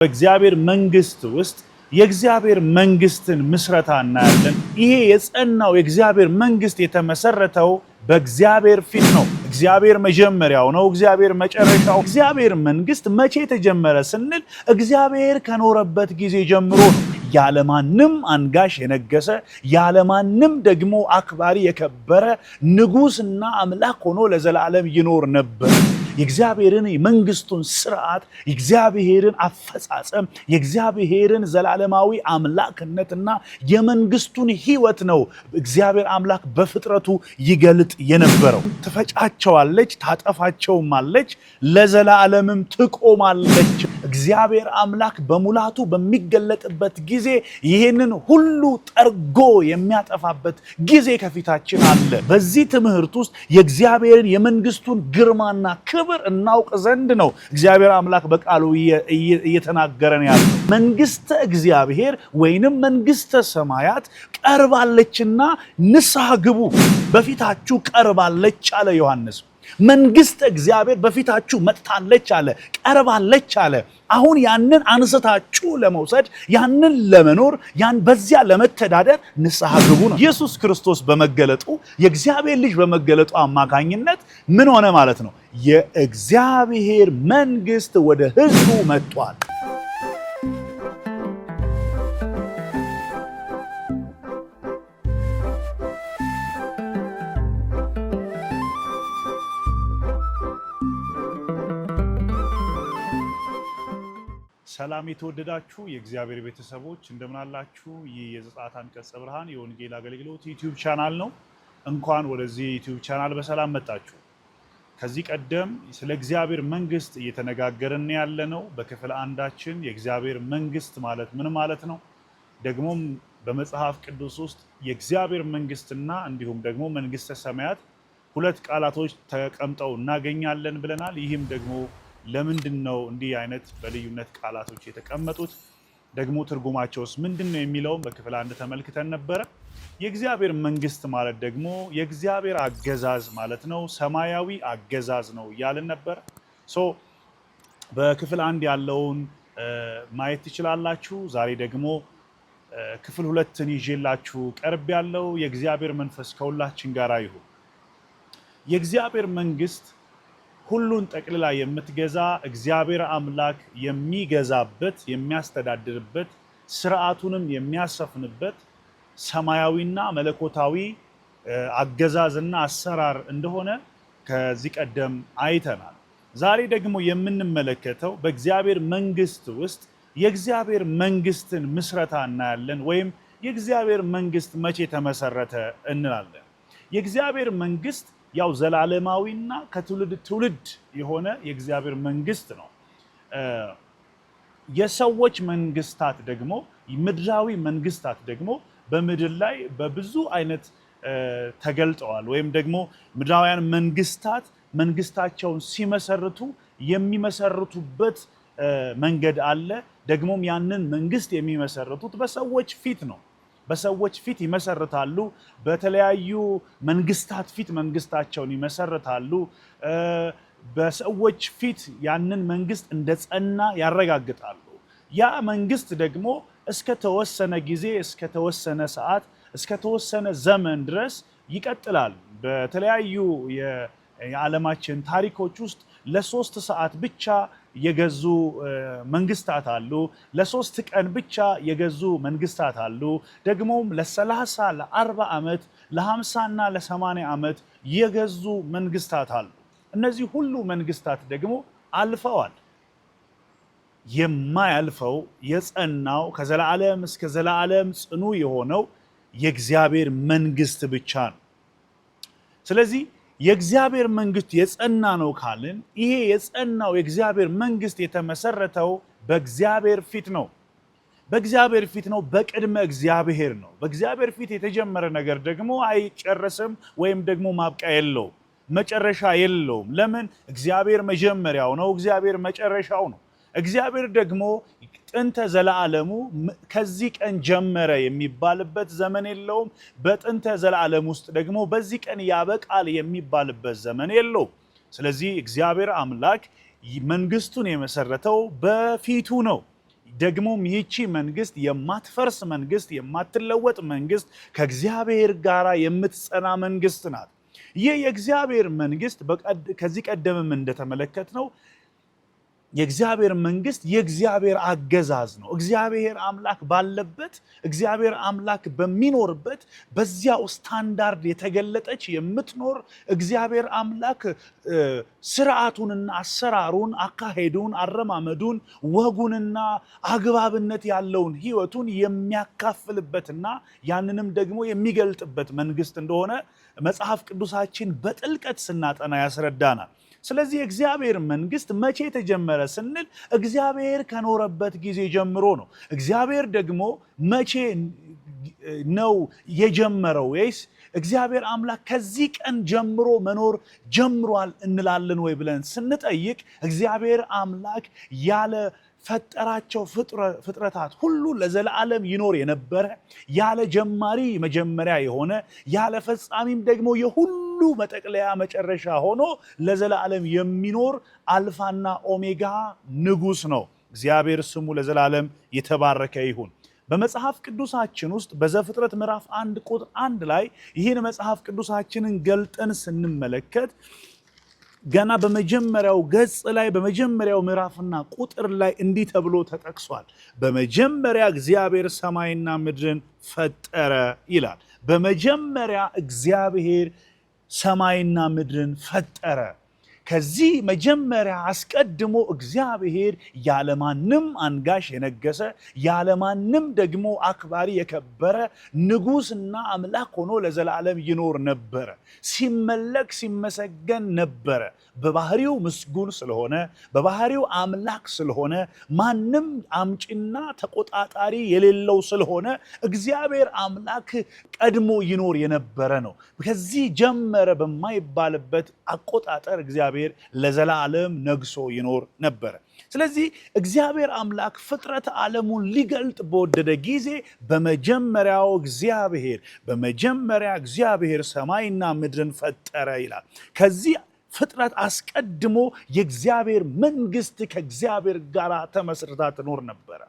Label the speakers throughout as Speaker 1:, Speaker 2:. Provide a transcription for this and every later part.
Speaker 1: በእግዚአብሔር መንግስት ውስጥ የእግዚአብሔር መንግስትን ምስረታ እናያለን። ይሄ የጸናው የእግዚአብሔር መንግስት የተመሰረተው በእግዚአብሔር ፊት ነው። እግዚአብሔር መጀመሪያው ነው። እግዚአብሔር መጨረሻው። እግዚአብሔር መንግስት መቼ ተጀመረ ስንል እግዚአብሔር ከኖረበት ጊዜ ጀምሮ ነው። ያለማንም አንጋሽ የነገሰ፣ ያለማንም ደግሞ አክባሪ የከበረ ንጉስና አምላክ ሆኖ ለዘላለም ይኖር ነበር። የእግዚአብሔርን የመንግስቱን ስርዓት፣ የእግዚአብሔርን አፈጻጸም፣ የእግዚአብሔርን ዘላለማዊ አምላክነትና የመንግስቱን ህይወት ነው እግዚአብሔር አምላክ በፍጥረቱ ይገልጥ የነበረው። ትፈጫቸዋለች፣ ታጠፋቸውማለች፣ ለዘላለምም ትቆማለች። እግዚአብሔር አምላክ በሙላቱ በሚገለጥበት ጊዜ ይህንን ሁሉ ጠርጎ የሚያጠፋበት ጊዜ ከፊታችን አለ። በዚህ ትምህርት ውስጥ የእግዚአብሔርን የመንግስቱን ግርማና ክብር እናውቅ ዘንድ ነው እግዚአብሔር አምላክ በቃሉ እየተናገረን ያለው። መንግስተ እግዚአብሔር ወይንም መንግስተ ሰማያት ቀርባለችና ንስሐ ግቡ፣ በፊታችሁ ቀርባለች አለ ዮሐንስ። መንግስተ እግዚአብሔር በፊታችሁ መጥታለች አለ፣ ቀርባለች አለ። አሁን ያንን አንስታችሁ ለመውሰድ፣ ያንን ለመኖር፣ ያን በዚያ ለመተዳደር ንስሐ ግቡ ነው። ኢየሱስ ክርስቶስ በመገለጡ፣ የእግዚአብሔር ልጅ በመገለጡ አማካኝነት ምን ሆነ ማለት ነው? የእግዚአብሔር መንግስት ወደ ህዝቡ መጥቷል። ሰላም የተወደዳችሁ የእግዚአብሔር ቤተሰቦች፣ እንደምን አላችሁ? ይህ የዘጸአት አንቀጸ ብርሃን የወንጌል አገልግሎት ዩቲዩብ ቻናል ነው። እንኳን ወደዚህ ዩቲዩብ ቻናል በሰላም መጣችሁ። ከዚህ ቀደም ስለ እግዚአብሔር መንግስት እየተነጋገርን ያለ ነው። በክፍል አንዳችን የእግዚአብሔር መንግስት ማለት ምን ማለት ነው፣ ደግሞም በመጽሐፍ ቅዱስ ውስጥ የእግዚአብሔር መንግስትና እንዲሁም ደግሞ መንግስተ ሰማያት ሁለት ቃላቶች ተቀምጠው እናገኛለን ብለናል። ይህም ደግሞ ለምንድን ነው እንዲህ አይነት በልዩነት ቃላቶች የተቀመጡት? ደግሞ ትርጉማቸውስ ምንድን ነው የሚለውም በክፍል አንድ ተመልክተን ነበረ። የእግዚአብሔር መንግስት ማለት ደግሞ የእግዚአብሔር አገዛዝ ማለት ነው፣ ሰማያዊ አገዛዝ ነው እያልን ነበረ። So በክፍል አንድ ያለውን ማየት ትችላላችሁ። ዛሬ ደግሞ ክፍል ሁለትን ይዤላችሁ ቀርቤያለሁ የእግዚአብሔር መንፈስ ከሁላችን ጋር ይሁን። የእግዚአብሔር መንግስት ሁሉን ጠቅልላ የምትገዛ፣ እግዚአብሔር አምላክ የሚገዛበት፣ የሚያስተዳድርበት፣ ስርዓቱንም የሚያሰፍንበት ሰማያዊና መለኮታዊ አገዛዝና አሰራር እንደሆነ ከዚህ ቀደም አይተናል። ዛሬ ደግሞ የምንመለከተው በእግዚአብሔር መንግስት ውስጥ የእግዚአብሔር መንግስትን ምስረታ እናያለን፣ ወይም የእግዚአብሔር መንግስት መቼ ተመሰረተ እንላለን። የእግዚአብሔር መንግስት ያው ዘላለማዊና ከትውልድ ትውልድ የሆነ የእግዚአብሔር መንግስት ነው። የሰዎች መንግስታት ደግሞ፣ ምድራዊ መንግስታት ደግሞ በምድር ላይ በብዙ አይነት ተገልጠዋል። ወይም ደግሞ ምድራውያን መንግስታት መንግስታቸውን ሲመሰርቱ የሚመሰርቱበት መንገድ አለ። ደግሞም ያንን መንግስት የሚመሰርቱት በሰዎች ፊት ነው። በሰዎች ፊት ይመሰርታሉ። በተለያዩ መንግስታት ፊት መንግስታቸውን ይመሰርታሉ። በሰዎች ፊት ያንን መንግስት እንደጸና ያረጋግጣሉ። ያ መንግስት ደግሞ እስከ ተወሰነ ጊዜ፣ እስከ ተወሰነ ሰዓት፣ እስከ ተወሰነ ዘመን ድረስ ይቀጥላል። በተለያዩ የዓለማችን ታሪኮች ውስጥ ለ3 ሰዓት ብቻ የገዙ መንግስታት አሉ። ለ3 ቀን ብቻ የገዙ መንግስታት አሉ። ደግሞም ለ30፣ ለ40 ዓመት፣ ለ50 እና ለ80 ዓመት የገዙ መንግስታት አሉ። እነዚህ ሁሉ መንግስታት ደግሞ አልፈዋል። የማያልፈው፣ የጸናው፣ ከዘላለም እስከ ዘላለም ጽኑ የሆነው የእግዚአብሔር መንግስት ብቻ ነው። ስለዚህ የእግዚአብሔር መንግስት የጸና ነው ካልን ይሄ የጸናው የእግዚአብሔር መንግስት የተመሰረተው በእግዚአብሔር ፊት ነው። በእግዚአብሔር ፊት ነው፣ በቅድመ እግዚአብሔር ነው። በእግዚአብሔር ፊት የተጀመረ ነገር ደግሞ አይጨረስም ወይም ደግሞ ማብቂያ የለውም፣ መጨረሻ የለውም። ለምን? እግዚአብሔር መጀመሪያው ነው፣ እግዚአብሔር መጨረሻው ነው። እግዚአብሔር ደግሞ ጥንተ ዘለዓለሙ ከዚህ ቀን ጀመረ የሚባልበት ዘመን የለውም። በጥንተ ዘለዓለም ውስጥ ደግሞ በዚህ ቀን ያበቃል የሚባልበት ዘመን የለውም። ስለዚህ እግዚአብሔር አምላክ መንግስቱን የመሰረተው በፊቱ ነው። ደግሞም ይህቺ መንግስት የማትፈርስ መንግስት፣ የማትለወጥ መንግስት፣ ከእግዚአብሔር ጋር የምትጸና መንግስት ናት። ይህ የእግዚአብሔር መንግስት ከዚህ ቀደምም እንደተመለከትነው የእግዚአብሔር መንግስት የእግዚአብሔር አገዛዝ ነው። እግዚአብሔር አምላክ ባለበት፣ እግዚአብሔር አምላክ በሚኖርበት በዚያው ስታንዳርድ የተገለጠች የምትኖር፣ እግዚአብሔር አምላክ ስርዓቱንና አሰራሩን፣ አካሄዱን፣ አረማመዱን፣ ወጉንና አግባብነት ያለውን ህይወቱን የሚያካፍልበትና ያንንም ደግሞ የሚገልጥበት መንግስት እንደሆነ መጽሐፍ ቅዱሳችን በጥልቀት ስናጠና ያስረዳናል። ስለዚህ የእግዚአብሔር መንግስት መቼ ተጀመረ ስንል እግዚአብሔር ከኖረበት ጊዜ ጀምሮ ነው። እግዚአብሔር ደግሞ መቼ ነው የጀመረው? ወይስ እግዚአብሔር አምላክ ከዚህ ቀን ጀምሮ መኖር ጀምሯል እንላለን ወይ ብለን ስንጠይቅ፣ እግዚአብሔር አምላክ ያለ ፈጠራቸው ፍጥረታት ሁሉ ለዘላለም ይኖር የነበረ፣ ያለ ጀማሪ መጀመሪያ የሆነ፣ ያለ ፈጻሚም ደግሞ የሁሉ መጠቅለያ መጨረሻ ሆኖ ለዘላለም የሚኖር አልፋና ኦሜጋ ንጉስ ነው። እግዚአብሔር ስሙ ለዘላለም የተባረከ ይሁን። በመጽሐፍ ቅዱሳችን ውስጥ በዘፍጥረት ምዕራፍ 1 ቁጥር 1 ላይ ይህን መጽሐፍ ቅዱሳችንን ገልጠን ስንመለከት ገና በመጀመሪያው ገጽ ላይ፣ በመጀመሪያው ምዕራፍና ቁጥር ላይ እንዲህ ተብሎ ተጠቅሷል። በመጀመሪያ እግዚአብሔር ሰማይና ምድርን ፈጠረ ይላል። በመጀመሪያ እግዚአብሔር ሰማይና ምድርን ፈጠረ። ከዚህ መጀመሪያ አስቀድሞ እግዚአብሔር ያለማንም አንጋሽ የነገሰ፣ ያለማንም ደግሞ አክባሪ የከበረ ንጉሥና አምላክ ሆኖ ለዘላለም ይኖር ነበረ። ሲመለክ ሲመሰገን ነበረ። በባህሪው ምስጉን ስለሆነ፣ በባህሪው አምላክ ስለሆነ፣ ማንም አምጪና ተቆጣጣሪ የሌለው ስለሆነ እግዚአብሔር አምላክ ቀድሞ ይኖር የነበረ ነው። ከዚህ ጀመረ በማይባልበት አቆጣጠር እግዚአብሔር ለዘላለም ነግሶ ይኖር ነበረ። ስለዚህ እግዚአብሔር አምላክ ፍጥረት ዓለሙን ሊገልጥ በወደደ ጊዜ በመጀመሪያ እግዚአብሔር ሰማይና ምድርን ፈጠረ ይላል። ከዚህ ፍጥረት አስቀድሞ የእግዚአብሔር መንግስት ከእግዚአብሔር ጋር ተመስርታ ትኖር ነበረ።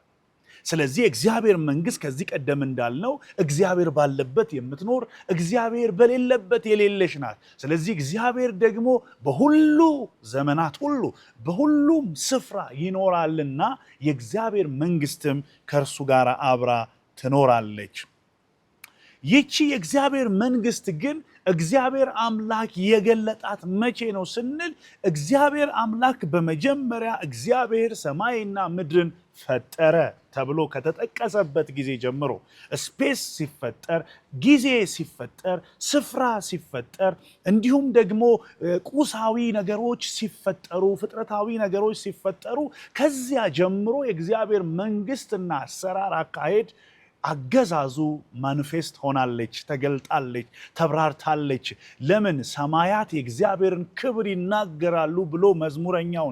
Speaker 1: ስለዚህ የእግዚአብሔር መንግስት ከዚህ ቀደም እንዳልነው እግዚአብሔር ባለበት የምትኖር፣ እግዚአብሔር በሌለበት የሌለች ናት። ስለዚህ እግዚአብሔር ደግሞ በሁሉ ዘመናት ሁሉ በሁሉም ስፍራ ይኖራልና የእግዚአብሔር መንግስትም ከእርሱ ጋር አብራ ትኖራለች። ይቺ የእግዚአብሔር መንግስት ግን እግዚአብሔር አምላክ የገለጣት መቼ ነው ስንል፣ እግዚአብሔር አምላክ በመጀመሪያ እግዚአብሔር ሰማይና ምድርን ፈጠረ ተብሎ ከተጠቀሰበት ጊዜ ጀምሮ space ሲፈጠር፣ ጊዜ ሲፈጠር፣ ስፍራ ሲፈጠር፣ እንዲሁም ደግሞ ቁሳዊ ነገሮች ሲፈጠሩ፣ ፍጥረታዊ ነገሮች ሲፈጠሩ ከዚያ ጀምሮ የእግዚአብሔር መንግስትና አሰራር፣ አካሄድ፣ አገዛዙ manifest ሆናለች፣ ተገልጣለች፣ ተብራርታለች። ለምን? ሰማያት የእግዚአብሔርን ክብር ይናገራሉ ብሎ መዝሙረኛው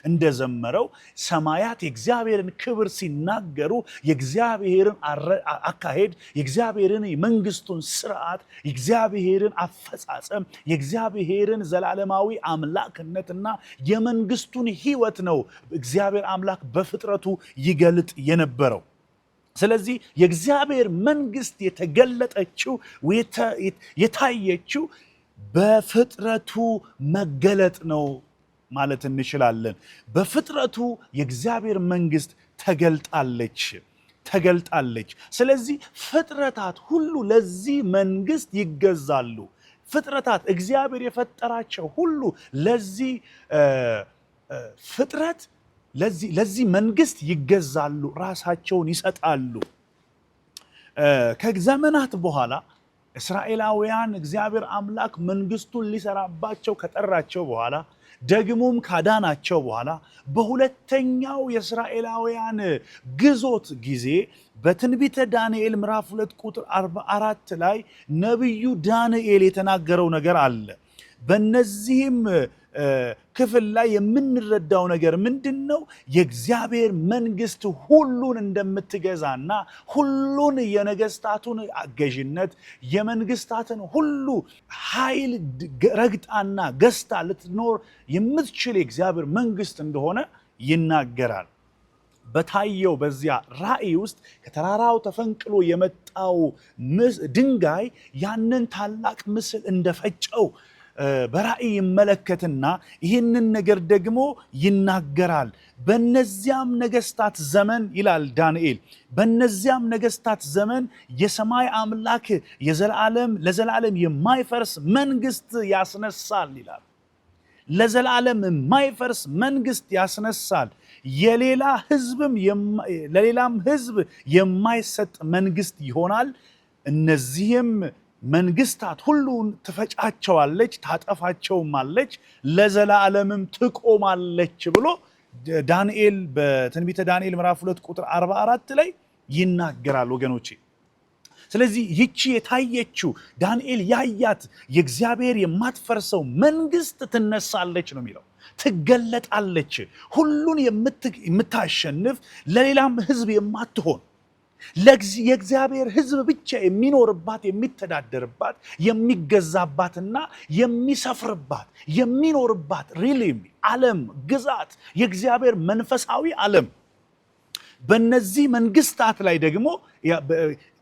Speaker 1: እንደዘመረው፣ ሰማያት የእግዚአብሔርን ክብር ሲናገሩ የእግዚአብሔርን አካሄድ፣ የእግዚአብሔርን የመንግስቱን ስርዓት፣ የእግዚአብሔርን አፈጻጸም፣ የእግዚአብሔርን ዘላለማዊ አምላክነትና የመንግስቱን ህይወት ነው እግዚአብሔር አምላክ በፍጥረቱ ይገልጥ የነበረው። ስለዚህ የእግዚአብሔር መንግስት የተገለጠችው፣ የታየችው በፍጥረቱ መገለጥ ነው ማለት እንችላለን። በፍጥረቱ የእግዚአብሔር መንግስት ተገልጣለች። ስለዚህ ፍጥረታት ሁሉ ለዚህ መንግስት ይገዛሉ። ፍጥረታት፣ እግዚአብሔር የፈጠራቸው ሁሉ ለዚህ ፍጥረት፣ ለዚህ መንግስት ይገዛሉ፣ ራሳቸውን ይሰጣሉ። ከዘመናት በኋላ እስራኤላውያን እግዚአብሔር አምላክ መንግስቱን ሊሰራባቸው ከጠራቸው በኋላ፣ ደግሞም ካዳናቸው በኋላ፣ በሁለተኛው የእስራኤላውያን ግዞት ጊዜ በትንቢተ ዳንኤል ምዕራፍ 2 ቁጥር 44 ላይ ነቢዩ ዳንኤል የተናገረው ነገር አለ። በነዚህም ክፍል ላይ የምንረዳው ነገር ምንድን ነው? የእግዚአብሔር መንግስት ሁሉን እንደምትገዛና ሁሉን የነገስታቱን ገዥነት፣ የመንግስታትን ሁሉ ኃይል ረግጣና ገዝታ ልትኖር የምትችል የእግዚአብሔር መንግስት እንደሆነ ይናገራል። በታየው በዚያ ራእይ ውስጥ ከተራራው ተፈንቅሎ የመጣው ድንጋይ ያንን ታላቅ ምስል እንደፈጨው በራእይ ይመለከትና ይህንን ነገር ደግሞ ይናገራል። በነዚያም ነገስታት ዘመን ይላል ዳንኤል፣ በነዚያም ነገስታት ዘመን የሰማይ አምላክ የዘላለም ለዘላለም የማይፈርስ መንግስት ያስነሳል ይላል። ለዘላለም የማይፈርስ መንግስት ያስነሳል። የሌላ ህዝብም ለሌላም ህዝብ የማይሰጥ መንግስት ይሆናል። እነዚህም መንግስታት ሁሉን ትፈጫቸዋለች፣ ታጠፋቸውማለች፣ ለዘላለምም ትቆማለች ብሎ ዳንኤል በትንቢተ ዳንኤል ምዕራፍ 2 ቁጥር 44 ላይ ይናገራል ወገኖቼ። ስለዚህ ይቺ የታየችው ዳንኤል ያያት የእግዚአብሔር የማትፈርሰው መንግስት ትነሳለች ነው የሚለው፣ ትገለጣለች፣ ሁሉን የምታሸንፍ ለሌላም ህዝብ የማትሆን የእግዚአብሔር ሕዝብ ብቻ የሚኖርባት፣ የሚተዳደርባት፣ የሚገዛባትና የሚሰፍርባት፣ የሚኖርባት realm ዓለም ግዛት የእግዚአብሔር መንፈሳዊ ዓለም። በእነዚህ መንግስታት ላይ ደግሞ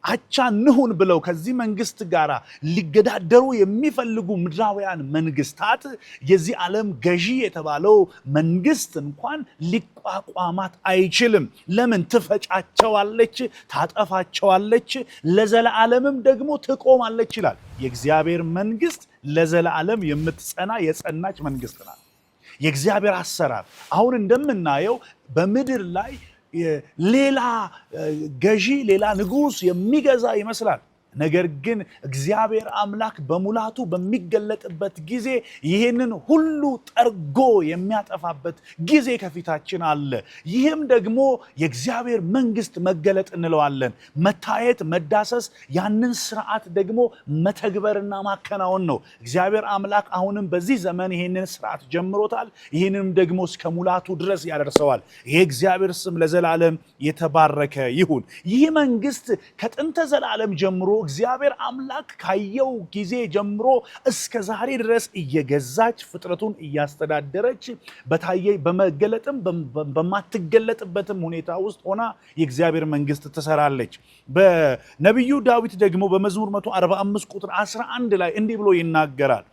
Speaker 1: አቻ እንሁን ብለው ከዚህ መንግስት ጋር ሊገዳደሩ የሚፈልጉ ምድራውያን መንግስታት የዚህ ዓለም ገዢ የተባለው መንግስት እንኳን ሊቋቋማት አይችልም። ለምን? ትፈጫቸዋለች፣ ታጠፋቸዋለች፣ ለዘላለምም ደግሞ ትቆማለች ይላል። የእግዚአብሔር መንግስት ለዘላለም የምትጸና የጸናች መንግስት ናት። የእግዚአብሔር አሰራር አሁን እንደምናየው በምድር ላይ ሌላ ገዢ፣ ሌላ ንጉስ የሚገዛ ይመስላል። ነገር ግን እግዚአብሔር አምላክ በሙላቱ በሚገለጥበት ጊዜ ይህንን ሁሉ ጠርጎ የሚያጠፋበት ጊዜ ከፊታችን አለ። ይህም ደግሞ የእግዚአብሔር መንግስት መገለጥ እንለዋለን። መታየት፣ መዳሰስ፣ ያንን ስርዓት ደግሞ መተግበርና ማከናወን ነው። እግዚአብሔር አምላክ አሁንም በዚህ ዘመን ይህንን ስርዓት ጀምሮታል። ይህንንም ደግሞ እስከ ሙላቱ ድረስ ያደርሰዋል። የእግዚአብሔር ስም ለዘላለም የተባረከ ይሁን። ይህ መንግስት ከጥንተ ዘላለም ጀምሮ እግዚአብሔር አምላክ ካየው ጊዜ ጀምሮ እስከ ዛሬ ድረስ እየገዛች ፍጥረቱን እያስተዳደረች በታየ በመገለጥም በማትገለጥበትም ሁኔታ ውስጥ ሆና የእግዚአብሔር መንግስት ትሰራለች። በነቢዩ ዳዊት ደግሞ በመዝሙር 145 ቁጥር 11 ላይ እንዲህ ብሎ ይናገራል።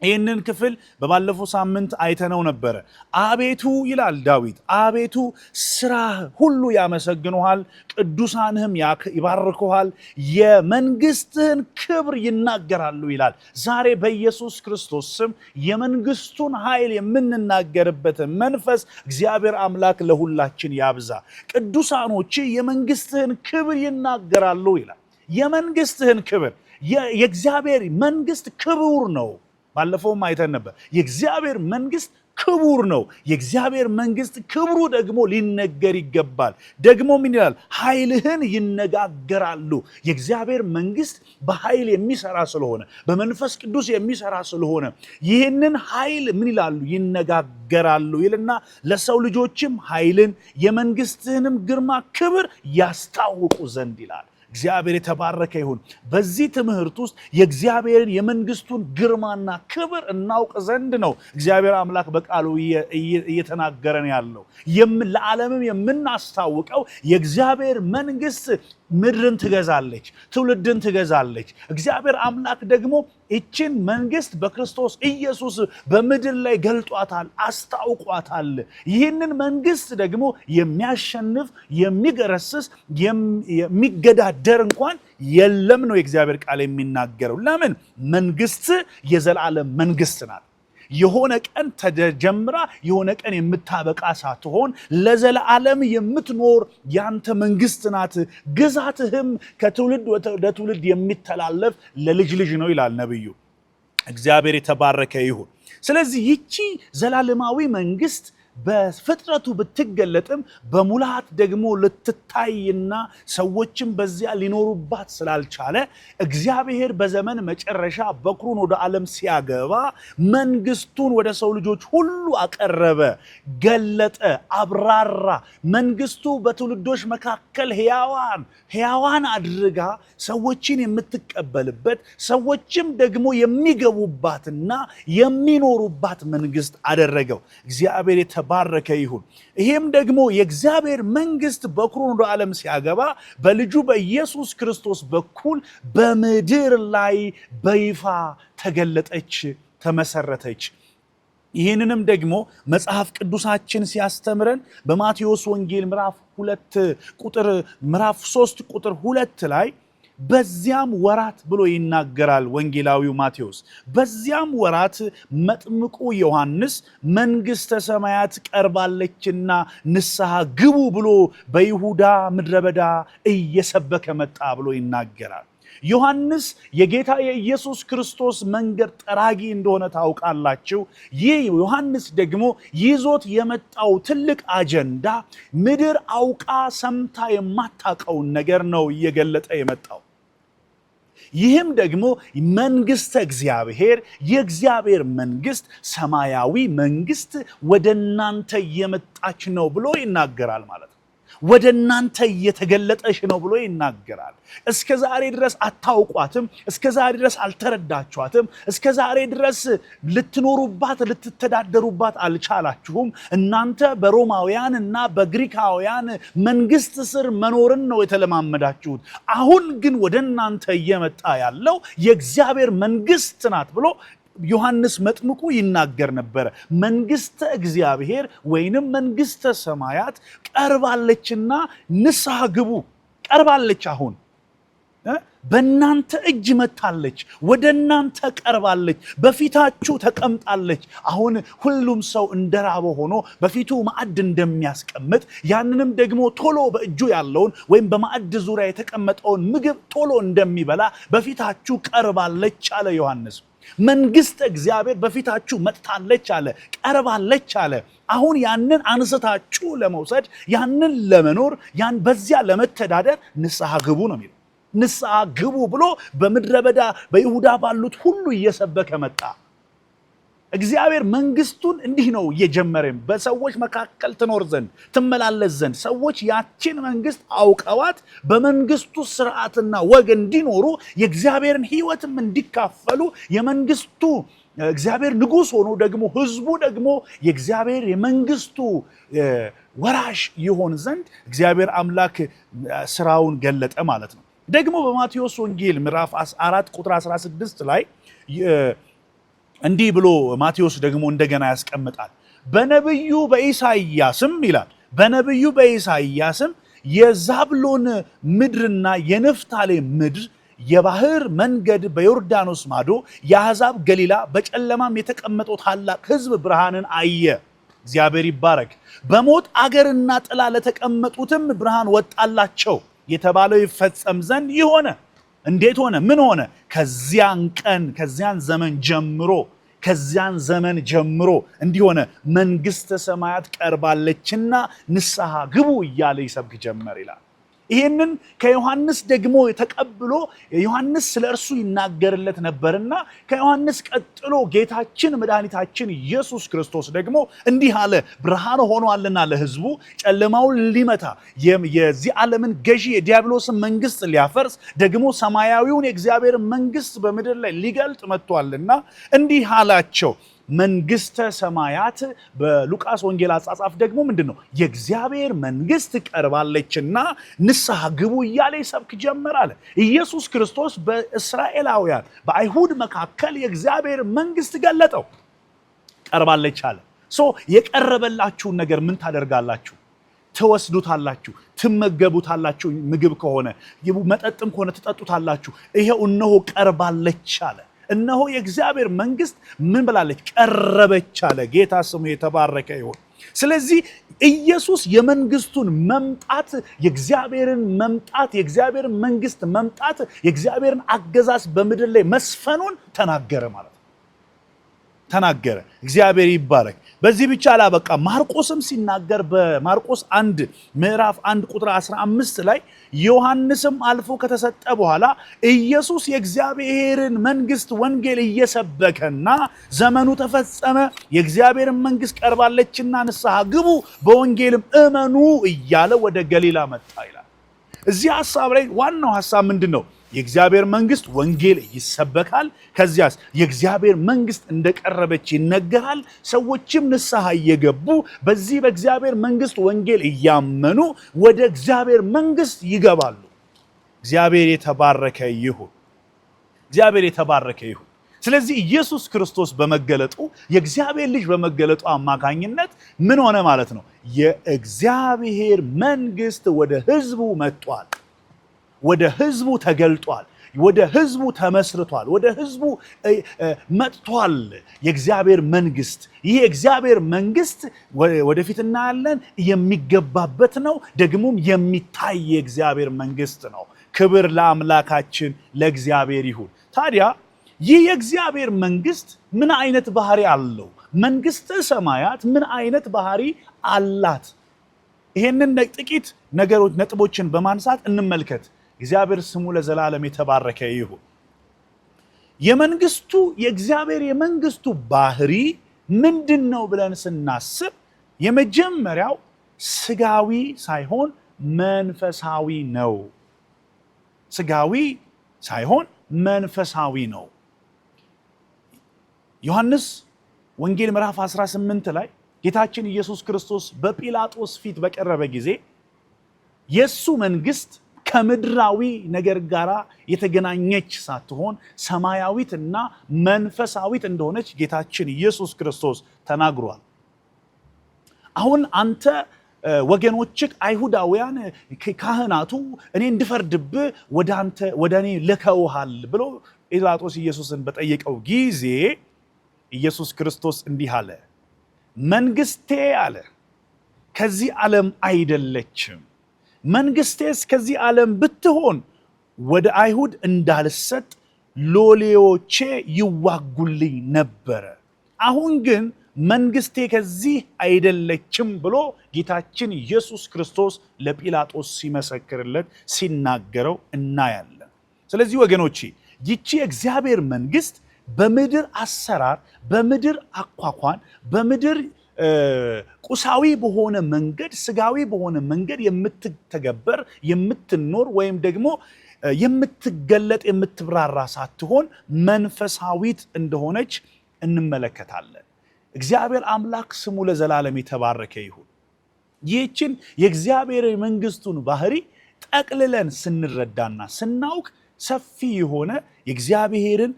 Speaker 1: ይህንን ክፍል በባለፈው ሳምንት አይተነው ነበረ። አቤቱ ይላል ዳዊት፣ አቤቱ ስራህ ሁሉ ያመሰግኑሃል፣ ቅዱሳንህም ይባርኩሃል፣ የመንግስትህን ክብር ይናገራሉ ይላል። ዛሬ በኢየሱስ ክርስቶስ ስም የመንግስቱን ኃይል የምንናገርበትን መንፈስ እግዚአብሔር አምላክ ለሁላችን ያብዛ። ቅዱሳኖች የመንግስትህን ክብር ይናገራሉ ይላል። የመንግስትህን ክብር፣ የእግዚአብሔር መንግስት ክቡር ነው። ባለፈውም አይተን ነበር። የእግዚአብሔር መንግስት ክቡር ነው። የእግዚአብሔር መንግስት ክብሩ ደግሞ ሊነገር ይገባል። ደግሞ ምን ይላል? ኃይልህን ይነጋገራሉ። የእግዚአብሔር መንግስት በኃይል የሚሰራ ስለሆነ፣ በመንፈስ ቅዱስ የሚሰራ ስለሆነ ይህንን ኃይል ምን ይላሉ? ይነጋገራሉ ይልና ለሰው ልጆችም ኃይልን የመንግስትህንም ግርማ ክብር ያስታውቁ ዘንድ ይላል። እግዚአብሔር የተባረከ ይሁን። በዚህ ትምህርት ውስጥ የእግዚአብሔርን የመንግስቱን ግርማና ክብር እናውቅ ዘንድ ነው እግዚአብሔር አምላክ በቃሉ እየተናገረን ያለው። ለዓለምም የምናስታውቀው የእግዚአብሔር መንግስት ምድርን ትገዛለች፣ ትውልድን ትገዛለች። እግዚአብሔር አምላክ ደግሞ ይችን መንግስት በክርስቶስ ኢየሱስ በምድር ላይ ገልጧታል፣ አስታውቋታል። ይህንን መንግስት ደግሞ የሚያሸንፍ፣ የሚገረስስ፣ የሚገዳደር እንኳን የለም ነው የእግዚአብሔር ቃል የሚናገረው። ለምን? መንግስት የዘላለም መንግስት ናት። የሆነ ቀን ተጀምራ የሆነ ቀን የምታበቃ ሳትሆን ለዘላለም የምትኖር ያንተ መንግስት ናት። ግዛትህም ከትውልድ ወደ ትውልድ የሚተላለፍ ለልጅ ልጅ ነው ይላል ነቢዩ። እግዚአብሔር የተባረከ ይሁን። ስለዚህ ይቺ ዘላለማዊ መንግስት በፍጥረቱ ብትገለጥም በሙላት ደግሞ ልትታይና ሰዎችም በዚያ ሊኖሩባት ስላልቻለ እግዚአብሔር በዘመን መጨረሻ በኩሩን ወደ ዓለም ሲያገባ መንግስቱን ወደ ሰው ልጆች ሁሉ አቀረበ፣ ገለጠ፣ አብራራ። መንግስቱ በትውልዶች መካከል ሕያዋን አድርጋ ሰዎችን የምትቀበልበት፣ ሰዎችም ደግሞ የሚገቡባትና የሚኖሩባት መንግስት አደረገው። እግዚአብሔር የተባረከ የተባረከ ይሁን። ይሄም ደግሞ የእግዚአብሔር መንግስት በኩሩን ወደ ዓለም ሲያገባ በልጁ በኢየሱስ ክርስቶስ በኩል በምድር ላይ በይፋ ተገለጠች፣ ተመሰረተች። ይህንንም ደግሞ መጽሐፍ ቅዱሳችን ሲያስተምረን በማቴዎስ ወንጌል ምዕራፍ 2 ቁጥር ምዕራፍ 3 ቁጥር 2 ላይ በዚያም ወራት ብሎ ይናገራል ወንጌላዊው ማቴዎስ። በዚያም ወራት መጥምቁ ዮሐንስ መንግሥተ ሰማያት ቀርባለችና ንስሐ ግቡ ብሎ በይሁዳ ምድረ በዳ እየሰበከ መጣ ብሎ ይናገራል። ዮሐንስ የጌታ የኢየሱስ ክርስቶስ መንገድ ጠራጊ እንደሆነ ታውቃላችሁ። ይህ ዮሐንስ ደግሞ ይዞት የመጣው ትልቅ አጀንዳ ምድር አውቃ ሰምታ የማታውቀውን ነገር ነው እየገለጠ የመጣው። ይህም ደግሞ መንግስተ እግዚአብሔር፣ የእግዚአብሔር መንግስት፣ ሰማያዊ መንግስት ወደ እናንተ እየመጣች ነው ብሎ ይናገራል ማለት ነው። ወደ እናንተ እየተገለጠች ነው ብሎ ይናገራል። እስከ ዛሬ ድረስ አታውቋትም፣ እስከ ዛሬ ድረስ አልተረዳችኋትም፣ እስከ ዛሬ ድረስ ልትኖሩባት ልትተዳደሩባት አልቻላችሁም። እናንተ በሮማውያን እና በግሪካውያን መንግስት ስር መኖርን ነው የተለማመዳችሁት። አሁን ግን ወደ እናንተ እየመጣ ያለው የእግዚአብሔር መንግስት ናት ብሎ ዮሐንስ መጥምቁ ይናገር ነበረ። መንግስተ እግዚአብሔር ወይንም መንግስተ ሰማያት ቀርባለችና ንስሐ ግቡ። ቀርባለች፣ አሁን በእናንተ እጅ መታለች፣ ወደ እናንተ ቀርባለች፣ በፊታችሁ ተቀምጣለች። አሁን ሁሉም ሰው እንደራበ ሆኖ በፊቱ ማዕድ እንደሚያስቀምጥ፣ ያንንም ደግሞ ቶሎ በእጁ ያለውን ወይም በማዕድ ዙሪያ የተቀመጠውን ምግብ ቶሎ እንደሚበላ በፊታችሁ ቀርባለች አለ ዮሐንስ። መንግስተ እግዚአብሔር በፊታችሁ መጥታለች አለ፣ ቀርባለች አለ። አሁን ያንን አንስታችሁ ለመውሰድ፣ ያንን ለመኖር፣ ያን በዚያ ለመተዳደር ንስሐ ግቡ ነው የሚለው። ንስሐ ግቡ ብሎ በምድረ በዳ በይሁዳ ባሉት ሁሉ እየሰበከ መጣ። እግዚአብሔር መንግስቱን እንዲህ ነው እየጀመረም በሰዎች መካከል ትኖር ዘንድ፣ ትመላለስ ዘንድ፣ ሰዎች ያችን መንግስት አውቀዋት በመንግስቱ ስርዓትና ወግ እንዲኖሩ፣ የእግዚአብሔርን ሕይወትም እንዲካፈሉ፣ የመንግስቱ እግዚአብሔር ንጉሥ ሆኖ ደግሞ ህዝቡ ደግሞ የእግዚአብሔር የመንግስቱ ወራሽ ይሆን ዘንድ እግዚአብሔር አምላክ ስራውን ገለጠ ማለት ነው። ደግሞ በማቴዎስ ወንጌል ምዕራፍ 4 ቁጥር 16 ላይ እንዲህ ብሎ ማቴዎስ ደግሞ እንደገና ያስቀምጣል። በነብዩ በኢሳይያስም ይላል፣ በነብዩ በኢሳይያስም የዛብሎን ምድርና የንፍታሌም ምድር፣ የባህር መንገድ በዮርዳኖስ ማዶ የአሕዛብ ገሊላ፣ በጨለማም የተቀመጠው ታላቅ ሕዝብ ብርሃንን አየ። እግዚአብሔር ይባረክ። በሞት አገርና ጥላ ለተቀመጡትም ብርሃን ወጣላቸው የተባለው ይፈጸም ዘንድ ይህ ሆነ። እንዴት ሆነ? ምን ሆነ? ከዚያን ቀን፣ ከዚያን ዘመን ጀምሮ፣ ከዚያን ዘመን ጀምሮ እንዲህ ሆነ። መንግስተ ሰማያት ቀርባለችና ንስሐ ግቡ እያለ ይሰብክ ጀመር ይላል። ይሄንን ከዮሐንስ ደግሞ ተቀብሎ፣ ዮሐንስ ስለ እርሱ ይናገርለት ነበርና፣ ከዮሐንስ ቀጥሎ ጌታችን መድኃኒታችን ኢየሱስ ክርስቶስ ደግሞ እንዲህ አለ። ብርሃን ሆኗልና ለሕዝቡ ጨለማውን ሊመታ፣ የዚህ ዓለምን ገዢ የዲያብሎስን መንግስት ሊያፈርስ፣ ደግሞ ሰማያዊውን የእግዚአብሔር መንግስት በምድር ላይ ሊገልጥ መጥቷልና እንዲህ አላቸው። መንግስተ ሰማያት፣ በሉቃስ ወንጌል አጻጻፍ ደግሞ ምንድን ነው? የእግዚአብሔር መንግስት ቀርባለችና ንስሐ ግቡ እያለ ይሰብክ ጀመር አለ። ኢየሱስ ክርስቶስ በእስራኤላውያን በአይሁድ መካከል የእግዚአብሔር መንግስት ገለጠው። ቀርባለች አለ። So የቀረበላችሁን ነገር ምን ታደርጋላችሁ? ትወስዱታላችሁ፣ ትመገቡታላችሁ። ምግብ ከሆነ፣ መጠጥም ከሆነ ትጠጡታላችሁ። ይሄው እነሆ ቀርባለች አለ። እነሆ የእግዚአብሔር መንግስት ምን ብላለች? ቀረበች አለ። ጌታ ስሙ የተባረከ ይሁን። ስለዚህ ኢየሱስ የመንግስቱን መምጣት፣ የእግዚአብሔርን መምጣት፣ የእግዚአብሔርን መንግስት መምጣት፣ የእግዚአብሔርን አገዛዝ በምድር ላይ መስፈኑን ተናገረ ማለት ነው። ተናገረ። እግዚአብሔር ይባረክ። በዚህ ብቻ አላበቃ። ማርቆስም ሲናገር በማርቆስ 1 ምዕራፍ 1 ቁጥር 15 ላይ ዮሐንስም አልፎ ከተሰጠ በኋላ ኢየሱስ የእግዚአብሔርን መንግስት ወንጌል እየሰበከና ዘመኑ ተፈጸመ፣ የእግዚአብሔርን መንግስት ቀርባለችና ንስሐ ግቡ፣ በወንጌልም እመኑ እያለ ወደ ገሊላ መጣ ይላል። እዚህ ሀሳብ ላይ ዋናው ሀሳብ ምንድን ነው? የእግዚአብሔር መንግስት ወንጌል ይሰበካል። ከዚያስ የእግዚአብሔር መንግስት እንደቀረበች ይነገራል። ሰዎችም ንስሐ እየገቡ በዚህ በእግዚአብሔር መንግስት ወንጌል እያመኑ ወደ እግዚአብሔር መንግስት ይገባሉ። እግዚአብሔር የተባረከ ይሁን። እግዚአብሔር የተባረከ ይሁን። ስለዚህ ኢየሱስ ክርስቶስ በመገለጡ፣ የእግዚአብሔር ልጅ በመገለጡ አማካኝነት ምን ሆነ ማለት ነው? የእግዚአብሔር መንግስት ወደ ህዝቡ መጥቷል። ወደ ህዝቡ ተገልጧል። ወደ ህዝቡ ተመስርቷል። ወደ ህዝቡ መጥቷል። የእግዚአብሔር መንግስት፣ ይህ የእግዚአብሔር መንግስት ወደፊት እናያለን፣ የሚገባበት ነው፣ ደግሞም የሚታይ የእግዚአብሔር መንግስት ነው። ክብር ለአምላካችን ለእግዚአብሔር ይሁን። ታዲያ ይህ የእግዚአብሔር መንግስት ምን አይነት ባህሪ አለው? መንግስተ ሰማያት ምን አይነት ባህሪ አላት? ይሄንን ጥቂት ነገሮች፣ ነጥቦችን በማንሳት እንመልከት። እግዚአብሔር ስሙ ለዘላለም የተባረከ ይሁን። የመንግስቱ፣ የእግዚአብሔር የመንግስቱ ባህሪ ምንድን ነው ብለን ስናስብ የመጀመሪያው ስጋዊ ሳይሆን መንፈሳዊ ነው። ስጋዊ ሳይሆን መንፈሳዊ ነው። ዮሐንስ ወንጌል ምዕራፍ 18 ላይ ጌታችን ኢየሱስ ክርስቶስ በጲላጦስ ፊት በቀረበ ጊዜ የእሱ መንግስት ከምድራዊ ነገር ጋር የተገናኘች ሳትሆን ሰማያዊት እና መንፈሳዊት እንደሆነች ጌታችን ኢየሱስ ክርስቶስ ተናግሯል። አሁን አንተ ወገኖችህ አይሁዳውያን፣ ካህናቱ እኔ እንድፈርድብህ ወደ አንተ፣ ወደ እኔ ልከውሃል ብሎ ጲላጦስ ኢየሱስን በጠየቀው ጊዜ ኢየሱስ ክርስቶስ እንዲህ አለ፣ መንግስቴ አለ ከዚህ ዓለም አይደለችም። መንግስቴስ ከዚህ ዓለም ብትሆን ወደ አይሁድ እንዳልሰጥ ሎሌዎቼ ይዋጉልኝ ነበረ። አሁን ግን መንግስቴ ከዚህ አይደለችም ብሎ ጌታችን ኢየሱስ ክርስቶስ ለጲላጦስ ሲመሰክርለት፣ ሲናገረው እናያለን። ስለዚህ ወገኖቼ፣ ይቺ የእግዚአብሔር መንግስት በምድር አሰራር፣ በምድር አኳኳን፣ በምድር ቁሳዊ በሆነ መንገድ፣ ስጋዊ በሆነ መንገድ የምትተገበር፣ የምትኖር ወይም ደግሞ የምትገለጥ፣ የምትብራራ ሳትሆን መንፈሳዊት እንደሆነች እንመለከታለን። እግዚአብሔር አምላክ ስሙ ለዘላለም የተባረከ ይሁን። ይህችን የእግዚአብሔር መንግስቱን ባህሪ ጠቅልለን ስንረዳና ስናውቅ ሰፊ የሆነ የእግዚአብሔርን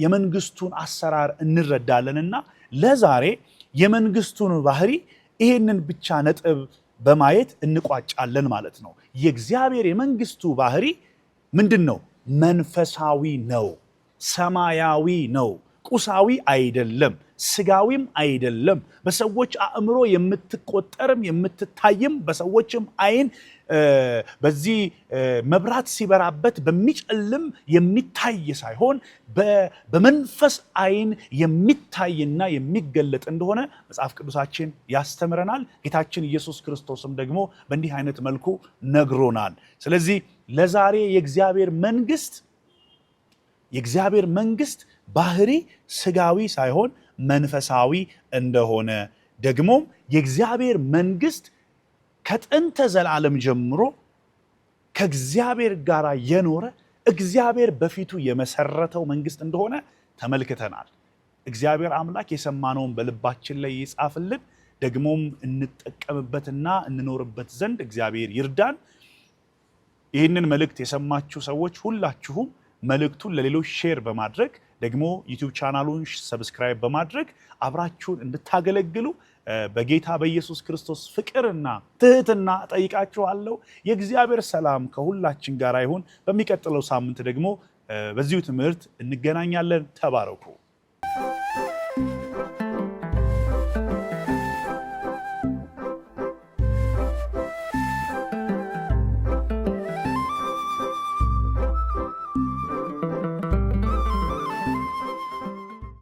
Speaker 1: የመንግስቱን አሰራር እንረዳለንና ለዛሬ የመንግስቱን ባህሪ ይሄንን ብቻ ነጥብ በማየት እንቋጫለን ማለት ነው። የእግዚአብሔር የመንግስቱ ባህሪ ምንድን ነው? መንፈሳዊ ነው፣ ሰማያዊ ነው፣ ቁሳዊ አይደለም፣ ስጋዊም አይደለም። በሰዎች አእምሮ የምትቆጠርም የምትታይም፣ በሰዎችም አይን በዚህ መብራት ሲበራበት በሚጨልም የሚታይ ሳይሆን በመንፈስ አይን የሚታይና የሚገለጥ እንደሆነ መጽሐፍ ቅዱሳችን ያስተምረናል። ጌታችን ኢየሱስ ክርስቶስም ደግሞ በእንዲህ አይነት መልኩ ነግሮናል። ስለዚህ ለዛሬ የእግዚአብሔር መንግስት ባህሪ ስጋዊ ሳይሆን መንፈሳዊ እንደሆነ፣ ደግሞም የእግዚአብሔር መንግስት ከጥንተ ዘላለም ጀምሮ ከእግዚአብሔር ጋር የኖረ፣ እግዚአብሔር በፊቱ የመሰረተው መንግስት እንደሆነ ተመልክተናል። እግዚአብሔር አምላክ የሰማነውን በልባችን ላይ ይጻፍልን፣ ደግሞም እንጠቀምበትና እንኖርበት ዘንድ እግዚአብሔር ይርዳን። ይህንን መልእክት የሰማችሁ ሰዎች ሁላችሁም መልእክቱን ለሌሎች share በማድረግ፣ ደግሞ YouTube ቻናሉን subscribe በማድረግ አብራችሁን እንድታገለግሉ በጌታ በኢየሱስ ክርስቶስ ፍቅርና ትህትና እጠይቃችኋለሁ። የእግዚአብሔር ሰላም ከሁላችን ጋር ይሁን። በሚቀጥለው ሳምንት ደግሞ በዚሁ ትምህርት እንገናኛለን። ተባረኩ።